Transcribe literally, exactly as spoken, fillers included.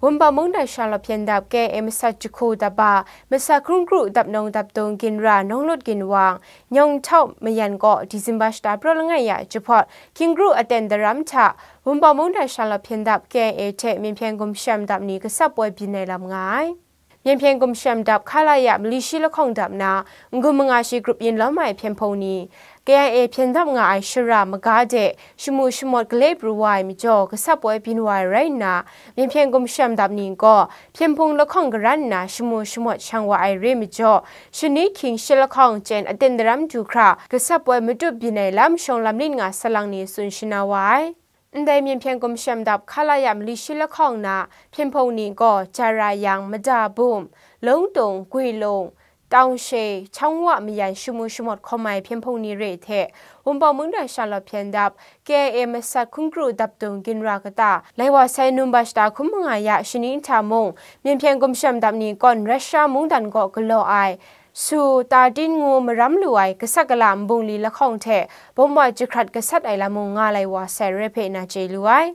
Wunpawng mungdan sha lawp hpyen dap K I A masat jahku dap ba, masat hkungru dap nung dap dung ginra Nonglut Ginwang, Nyawng Htau Mayan gaw Disemba shata praw langai ya jahpawt hkying kru aten daram hta Wunpawng mungdan sha lawp hpyen dap K I A hte Myen Hpyen Gumshem dap ni gasat poi byin ai lam nga ai. Myen Hpyen Gumshem dap hka la ya mali shi lahkawng dap na, n-gun manga shi grup yin lawm ai hpyen hpung ni, K I A hpyen dap nga ai shara maga de shamu shamawt gale pru wa ai majaw gasat poi byin wa ai rai nna, Myen Hpyen Gumshem dap ni gaw hpyen hpung lahkawng garan nna shamu shamawt shang wa ai re majaw, shani hkying shi lahkawng chyen aten daram du hkra gasat poi matut byin ai lam shawng lam lit nga salang ni tsun shana wa ai. Ndai Myen Hpyen Gumshem dap hka la ya mali shi lahkawng na hpyen hpung ni gaw Jara Yang, Mada Bum, Lungtung, Gwi Lung, Taung She, Chang Wa Mayan shamu shamawt hkawm ai hpyen hpung ni re hte, Wunpawng mungdan sha lawp hpyen dap K I A masat hkungru dap dung ginra kata, lai wa sai Num ba shata hkun manga ya shani nhtawm mung, Myen Hpyen Gumshem dap ni kawn Russia mungdan kaw galaw ai, Su thirteen ngu maram lu ai gasat gala nbungli lahkawng hte bawm wa jahkrat gasat ai lam mung nga lai wa sai re hpe na chye lu ai.